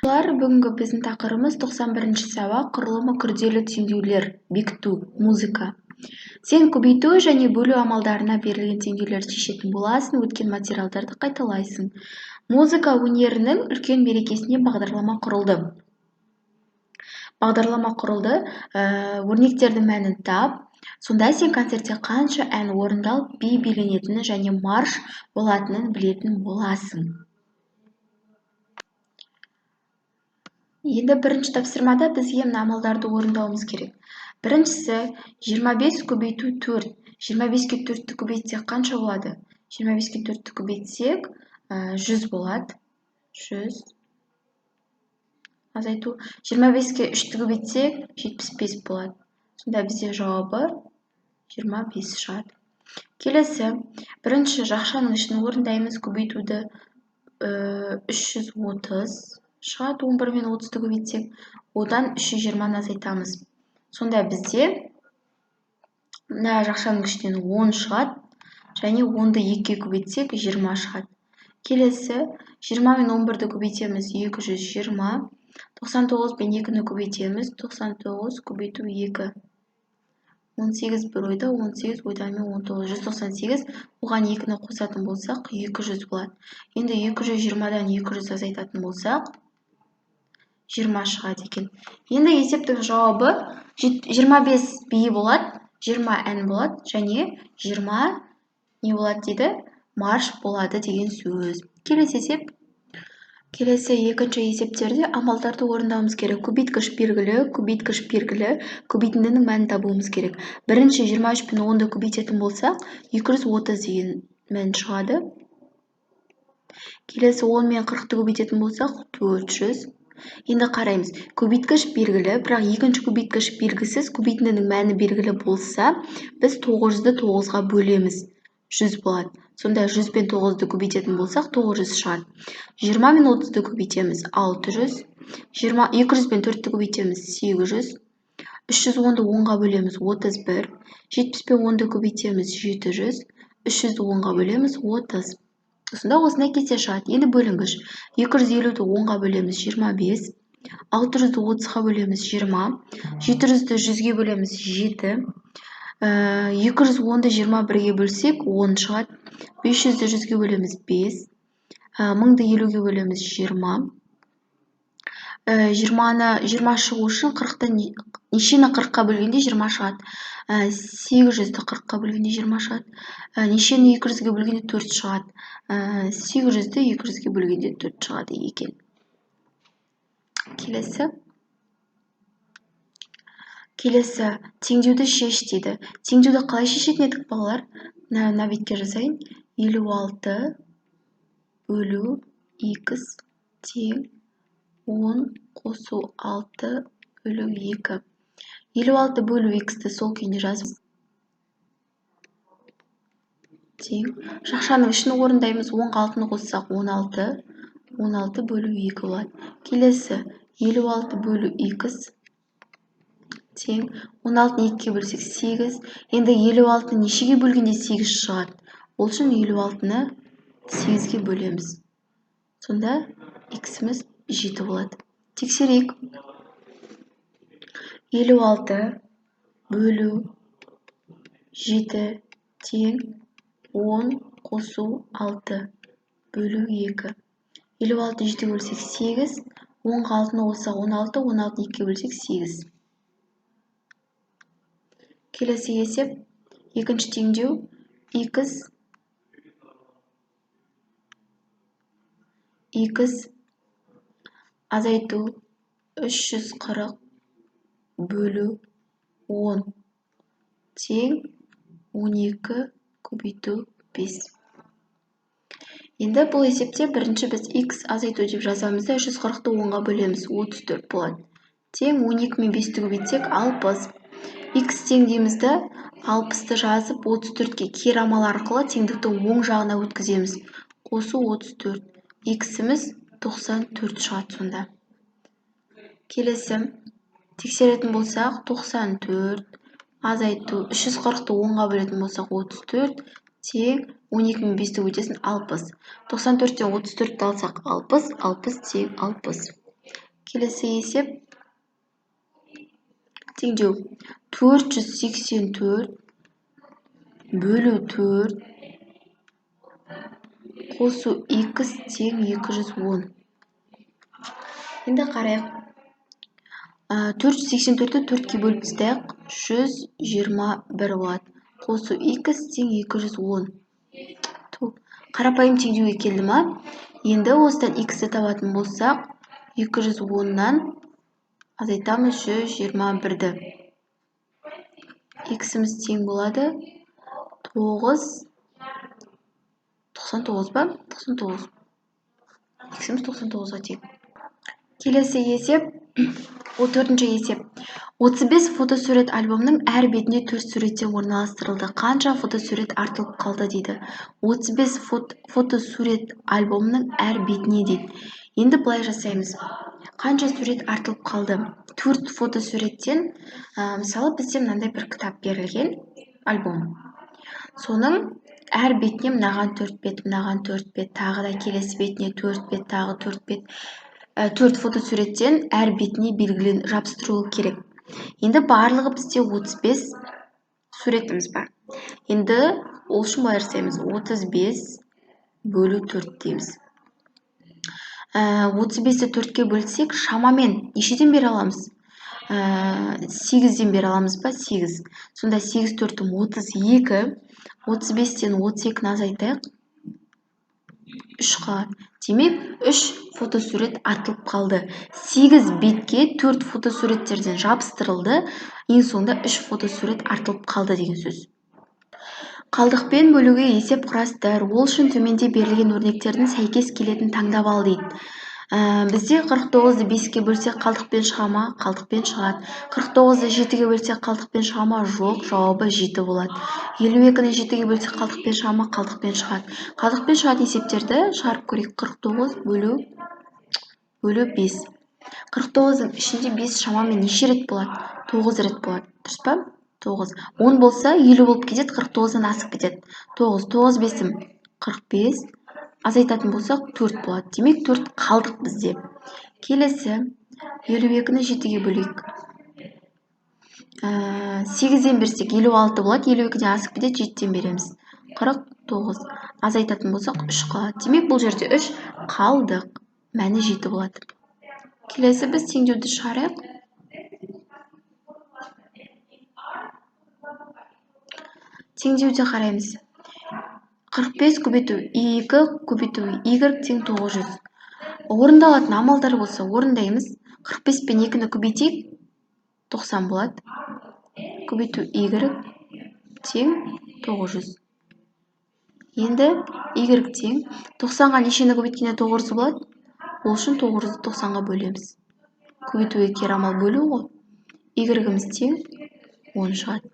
Бүгінгі біздің тақырыбымыз 91-ші сабақ, құрылымы күрделі теңдеулер, бекіту, музыка. Сен көбейту және бөлу амалдарына берілген теңдеулерді шешетін боласың, өткен материалдарды қайталайсың. Музыка өнерінің үлкен мерекесіне бағдарлама құрылды. Бағдарлама құрылды, өрнектердің мәнін тап. Сонда сен концертте қанша ән орындалып, би биленетінін және марш болатынын білетін боласың. Енді бірінші тапсырмада бізге мына амалдарды орындауымыз керек. Біріншісі 25 көбейту 4. 25-ке 4-ті көбейтсек қанша болады? 25-ке 4-ті көбейтсек 100 болады. 100 азайту. 25-ке 3-ті көбейтсек 75 болады. Сонда бізде жауабы 25 шығады. Келесі, бірінші жақшаның ішін орындаймыз, көбейтуді 330 шығады, 11 мен 30-ды көбейтсек, одан 320-ны азайтамыз. Сонда бізде мына жақшаның ішінен 10 шығады, және 10-ды 2-ге көбейтсек 20 шығады. Келесі, 20 мен 11-ді көбейтеміз, 220. 99 пен 2-ні көбейтеміз, 99 көбейту 2. 18 бір ойда, 18 ойдамен 19, 198, оған 2-ні қосатын болсақ, 200 болады. Енді 220-дан 200 азайтатын болсақ, 20 шығады екен. Енді есептің жауабы 25 би болады, 20 ән болады, және 20 не болады дейді? Марш болады деген сөз. Келесі есеп. Келесі екінші есептерде амалдарды орындауымыз керек. Көбейткіш белгілі, көбейткіш белгілі, көбейтіндінің мәнін табуымыз керек. Бірінші 23 пен 10-ды көбейтетін болсақ, 230 деген мән шығады. Келесі 10 мен 40-ты көбейтетін болсақ, 400. Енді қараймыз. Көбейткіш белгілі, бірақ екінші көбейткіш белгісіз, көбейтіндінің мәні белгілі болса, біз 900-ді 9-ға бөлеміз. 100 болады. Сонда 100 пен 9-ды көбейтетін болсақ, 900 шығады. 20 мен 30-ды көбейтеміз, 600. 200 пен 4-ті көбейтеміз, 800. 310-ды 10-ға бөлеміз, 31. 70 пен 10-ды көбейтеміз, 700. 300-ді 10-ға бөлеміз, 30. Сонда осындай кесте шығады. Енді бөлінгіш. 250-ді 10-ға бөлеміз, 25. 600-ді 30-ға бөлеміз, 20. 700-ді 100-ге бөлеміз, 7. 210-ды 21-ге бөлсек, 10 шығады. 500-ді 100-ге бөлеміз, 5. 1000-ды 50-ге бөлеміз, 20. 20 шығу үшін 40-ты нешені 40-қа бөлгенде 20 шығады? 800-ді 40-қа бөлгенде 20 шығады. Нешені 200-ге бөлгенде 4 шығады? 800-ді 200-ге бөлгенде 4 шығады екен. Келесі. Келесі теңдеуді шеш дейді. Теңдеуді қалай шешетін едік, балалар? Мына бетке жазайын. 56 бөлу х тең 10 қосу 6 бөлу 2. 56 бөлу х-ті сол күйінде жазып тең. Жақшаның ішін орындаймыз. 10-ға 6-ны қоссақ 16. 16 бөлу 2 болады. Келесі 56 бөлу х тең 16-ны 2-ге бөлсек 8. Енді 56-ны нешеге бөлгенде 8 шығады? Ол үшін 56-ны 8-ге бөлеміз. Сонда х-іміз 7 болады. Тексерейік. 56 бөлу 7 тең 10 қосу 6 бөлу 2. 56 7-ге бөлсек 8, 10-ға 6-ны қоссақ 16, 16-ны 2-ге бөлсек 8. Келесі есеп, екінші теңдеу, х азайту 340 бөлу 10 тең 12 көбейту 5. Енді бұл есепте бірінші біз х азайту деп жазамыз да 340-ты 10-ға бөлеміз, 34 болады. Тең 12 мен 5-ті көбейтсек 60. Х тең дейміз да 60-ты жазып 34-ке кері амал арқылы теңдікті оң жағына өткіземіз. Қосу 34. Х-іміз 94 шығады сонда. Келесі тексеретін болсақ 94 азайту 340-ты 10-ға бөлетін болсақ 34 тең 12 мен 5-ті көбейтесің 60. 94-тен 34-ті алсақ 60, 60 тең 60. Келесі есеп теңдеу 484 бөлу 4 қосу х тең 210. Енді қарайық. 484-ті 4-ке бөліп тастайық, 121 болады. Қосу х тең 210. Қарапайым теңдеуге келді ма? Енді осыдан х-ті табатын болсақ, 210-нан азайтамыз 121-ді. Х-іміз тең болады 9, 99 ба? 99. Х-іміз 99-ға тең. Келесі есеп, ол төртінші есеп. 35 фотосурет альбомның әр бетіне 4 суреттен орналастырылды. Қанша фотосурет артылып қалды дейді. 35 фотосурет альбомның әр бетіне дейді. Енді былай жасаймыз. Қанша сурет артылып қалды? 4 фотосуреттен, мысалы, бізде мынандай бір кітап берілген, альбом. Соның әр бетіне мынаған 4 бет, мынаған 4 бет, тағы да келесі бетіне 4 бет, тағы 4 бет. 4 фотосуреттен әр бетіне белгілен жабыстыруы керек. Енді барлығы бізде 35 суретіміз бар. Енді ол үшін былай жасаймыз. 35 бөлу 4 дейміз. 35-ті 4-ке бөлсек, шамамен нешеден бере аламыз? 8-ден бере аламыз ба? 8. Сонда 8 4-ім 32. 35-тен 32-ні азайтайық. 3 қалады. Демек, 3 фотосурет артылып қалды. 8 бетке 4 фотосуреттерден жабыстырылды. Ең соңында 3 фотосурет артылып қалды деген сөз. Қалдықпен бөлуге есеп құрастыр. Ол үшін төменде берілген өрнектердің сәйкес келетін таңдап ал дейді. Бізде 49-ды 5-ке бөлсек қалдықпен шыға ма? Қалдықпен шығады. 49-ды 7-ге бөлсек қалдықпен шыға ма? Жоқ, жауабы 7 болады. 52-ні 7-ге бөлсек қалдықпен шыға ма? Қалдықпен шығады. Қалдықпен шығатын есептерді шығарып көрейік. 49 бөлу 5. 49-ның ішінде 5 шамамен неше рет болады? 9 рет болады. Дұрыс па? 9. 10 болса 50 болып кетеді, 49-дан асып кетеді. 9, 9 бесім 45. Азайтатын болсақ 4 болады. Демек, 4 қалдық бізде. Келесі 52-ні 7-ге бөлейік. 8-ден берсек 56 болады, 52-ден асып кетеді, 7-ден береміз. 49. Азайтатын болсақ 3 қалады. Демек, бұл жерде 3 қалдық. Мәні 7 болады. Келесі біз теңдеуді шығарайық. Теңдеуде қараймыз. 45 көбейту 2 көбейту y тең 900. Орындалатын амалдар болса орындаймыз. 45 пен 2-ні көбейтейік, 90 болады. Көбейту y тең 900. Енді y тең 90-ға нешені көбейткенде 900 болады? Ол үшін 900-ді 90-ға бөлеміз. Көбейтуге кері амал бөлу ғой. Y-іміз тең 10 шығады.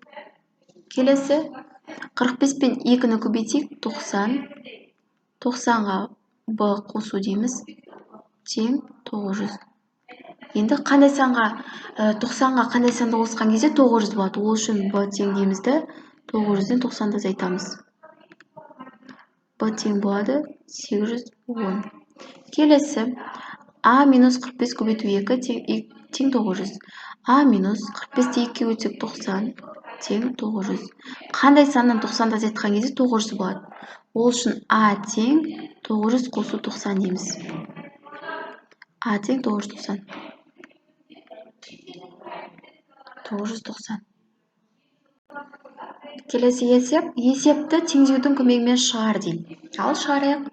Келесі 45 пен 2-ні көбейтейік, 90. 90-ға b қосу дейміз, тең 900. Енді қандай санға, 90-ға қандай санды қосқан кезде 900 болады? Ол үшін b тең дейміз де, 900-ден 90-ды азайтамыз. B тең болады 810. Келесі а минус 45 көбейту 2 тең 900. А минус 45-ті 2-ге бөлсек 90 тең 900. Қандай саннан 90-ды азайтқан кезде 900 болады? Ол үшін а тең 900 қосу 90 дейміз. А тең 990. 990. Келесі есеп. Есепті теңдеудің көмегімен шығар дейді. Ал шығарайық.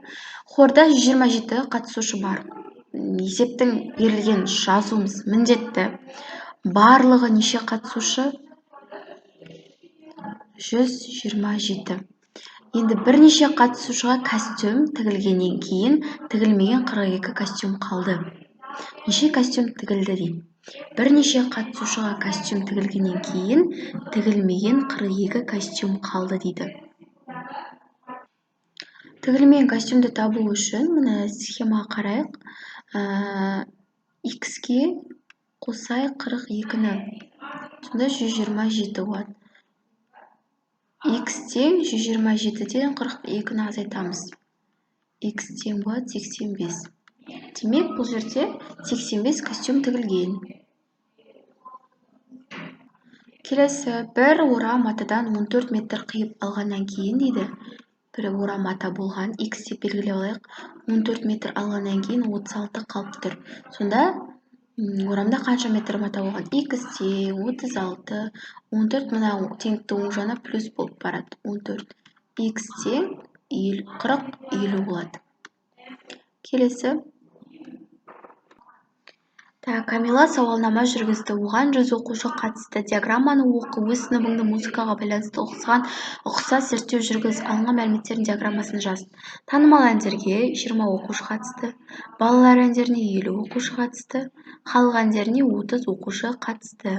Хорда 127 қатысушы бар. Есептің берілген жазуымыз міндетті. Барлығы неше қатысушы? 127. Енді бірнеше қатысушыға костюм тігілгеннен кейін тігілмеген 42 костюм қалды. Неше костюм тігілді дейді. Бірнеше қатысушыға костюм тігілгеннен кейін тігілмеген 42 костюм қалды дейді. Тігілмеген костюмді табу үшін мына схемаға қарайық. X-ке қосайық 42-ні. Сонда 127 болады. X тең 127-ден 42-ні азайтамыз. X тең болады 85. Демек, бұл жерде 85 костюм тігілген. Келесі, бір орам матадан 14 метр қиып алғаннан кейін дейді. Бір орам мата болған, x деп белгілеп алайық. 14 метр алғаннан кейін 36 қалып тұр. Сонда орамда қанша метр мата болған? X тең 36, 14, мына теңдіктің оң жағына плюс болып барады. 14 x тең 40, 50 болады. Келесі. Так, Камила сауалнама жүргізді. Оған 100 оқушы қатысты. Диаграмманы оқы, өз сыныбыңды музыкаға байланысты ұқсас зерттеу жүргіз, алынған мәліметтердің диаграммасын жаз. Танымал әндерге 20 оқушы қатысты, балалар әндеріне 50 оқушы қатысты, халық әндеріне 30 оқушы қатысты.